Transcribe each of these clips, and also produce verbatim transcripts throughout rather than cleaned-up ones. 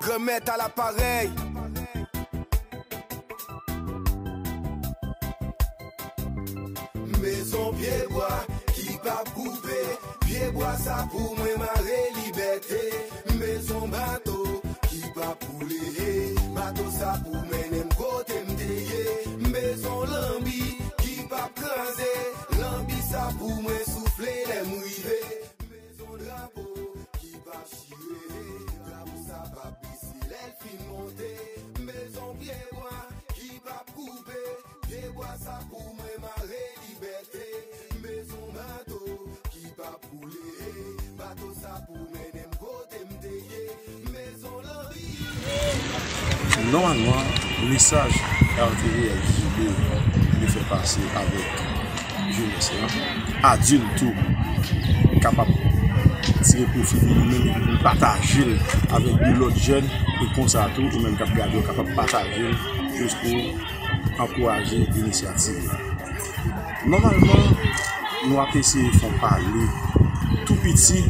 Granmèt a laparèy. M bezwen pye bwa ki p ap koupe, pye bwa sa pou mwen mare libète. M bezwen bato ki p ap koule, bato sa pou mennen m kote m te ye. M bezwen lanbi ki p ap kraze, lanbi sa pou mwen soufle lè m rive. M bezwen drapo ki p ap chire, drapo sa p ap bese lè l fin monte. M bezwen pye bwa ki p ap koupe, pye bwa sa pou mwen mare libète. M bezwen bato ki p ap koule, bato sa pou mennen m kote m te ye. M bezwen lanbi. Nòmalman, mesaj R T V L J B vle fè pase avèk jenès lan, adilt tou kapab tire pwofi de li menm epi pou l pataje l avèk de lòt jèn, e konsa tou, ou menm k ap gade, w kapab pataje l jis pou ankouraje inisyativ la. Nòmalman, nou ap eseye fè yon pale tou piti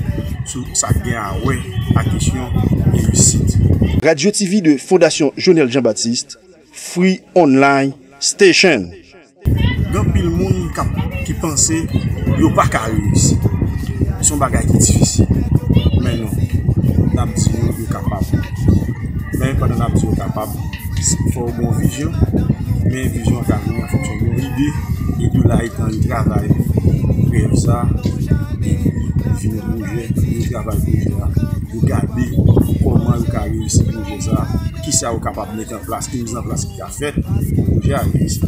sou sa k gen a wè ak kesyon reyisit. Radio T V de Fondation Jonel Jean-Baptiste, Free Online Station. Gen anpil moun k ap, ki panse yo pa ka reyisi. Se yon bagay ki difisil. Men non, n ap di yo, yo kapab. Men pandan n ap di yo kapab, fò w gen yon vizyon. Men vizyon an ka vini an fonksyon de yon ide. E de la etan yo travay rèv sa, epi vin yon pwojè, yo travay pwojè a, yo gade kòman yo ka reyisi pwojè sa, kisa yo kapab mete an plas, ki mizanplas ki ka fèt pou pwojè a reyisi.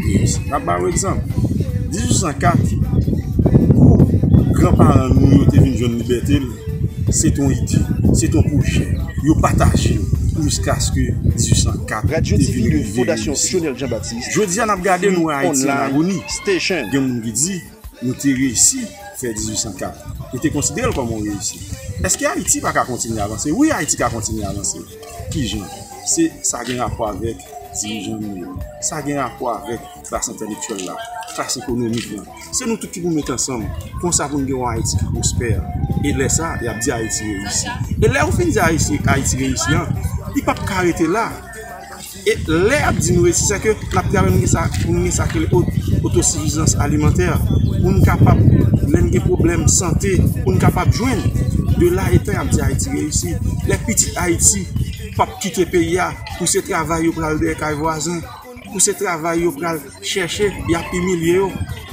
Reyisi. N ap ba w egzanp. Dizuit san kat, pou granparan nou yo te vin jwenn libète l, se t on ide, se t on pwojè. Yo pataje l jiskaske dizuit san kat te vin rive reyisi. Jodi a, n ap gade nou wè Ayiti an agoni. Gen moun ki di, nou te reyisi fè dizuit san kat. Yo te konsidere l kòm yon reyisi. Èske Ayiti pa ka kontinye avanse? Wi, Ayiti ka kontinye avanse. Kijan? Se sa gen rapò avèk dirijan nou yo. Sa gen rapò avèk klas entèlektyèl la, klas ekonomik lan. Se nou tout ki pou met ansanm. Konsa pou n gen yon Ayiti ki pwospè. E lè sa, y ap di Ayiti reyisi. E lè ou fin di Ayiti, Ayiti reyisi an, li p ap ka rete la. E lè y ap di nou reyisi, se ke n ap travay, nou gen sa, nou gen sa k rele o-, otosifizans alimantè. Pou n kapab, lè n gen pwoblèm sante, pou n kapab jwenn. De la etan y ap di Ayiti reyisi. Lè pitit Ayiti p ap kite peyi a, pou se travay yo pral dèyè kay vwazen, pou se travay yo pral chèche, y ap imilye yo.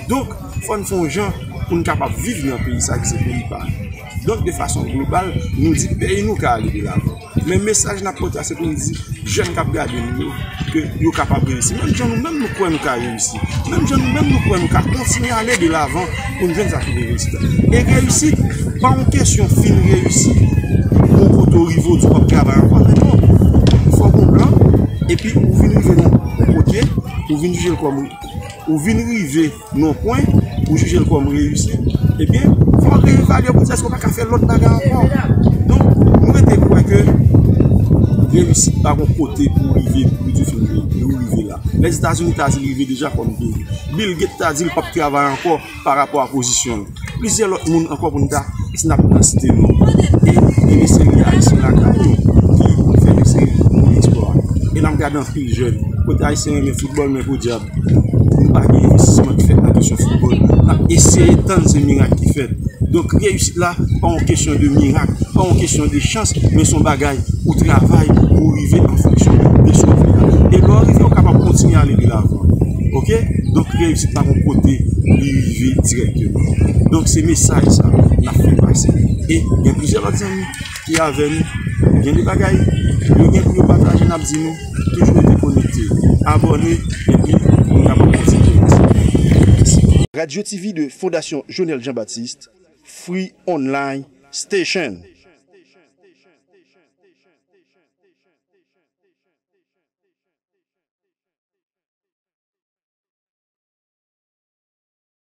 Donk, fò n fè yon jan pou n kapab viv nan peyi sa ki se peyi pa nou. Donk, de fason global, nou di peyi nou ka ale de lavan. Men mesaj n ap pote a, se pou n di jèn k ap gade nou yo, ke yo kapab reyisi. Menm jan nou menm nou kwè nou ka reyisi. Menm jan nou menm nou kwè nou ka kontinye ale de lavan pou n jwenn sa ki rele reyisit la. E reyisit, pa yon kesyon fin reyisi, yon kote w rive w di w p ap travay ankò, men non. Fò w gen yon plan, epi ou vin rive nan yon kote, ou vin jije l kòm, ou vin rive nan yon pwen, ou jije l kòm reyisi, ebyen, fò w reevalye pou di èske w pa ka fè lòt bagay ankò. Donk, nou rete kwè ke reyisit pa gon kote pou rive, pou di w fin rive, nou rive la. Lèzetazini ta di l rive deja kòm peyi. Bill Gates ta di l p ap travay ankò pa rapò a pozisyon l. Plizyè lòt moun ankò pou n ta, si n ap nan site non. E, e mesye li Ayisyen lakay nou ki fè mesye nou eksplwa. E n ap gade anpil jèn. Kote Ayisyen renmen foutbòl, men podyab, nou pa gen envestisman ki fèt nan kesyon foutbòl. N ap eseye tann se mirak ki fèt. Donk, reyisit la, pa yon kesyon de mirak, pa yon kesyon de chans, men se yon bagay ou travay pou w rive an fonksyon de sa w vle a. E lè w rive, ou kapab kontinye ale de lavan. Oke? Donk, reyisit pa yon kote li rive dirèkteman. Donk, se mesaj sa n ap fè pase. E gen plizyè lòt zanmi ki avè nou. Gen de bagay yo gen pou yo pataje, n ap di nou, toujou rete konekte. Abòne, epi nou kapab kontinye. Mèsi. Radio T V de Fondation Jonel Jean-Baptiste, Free Online Station.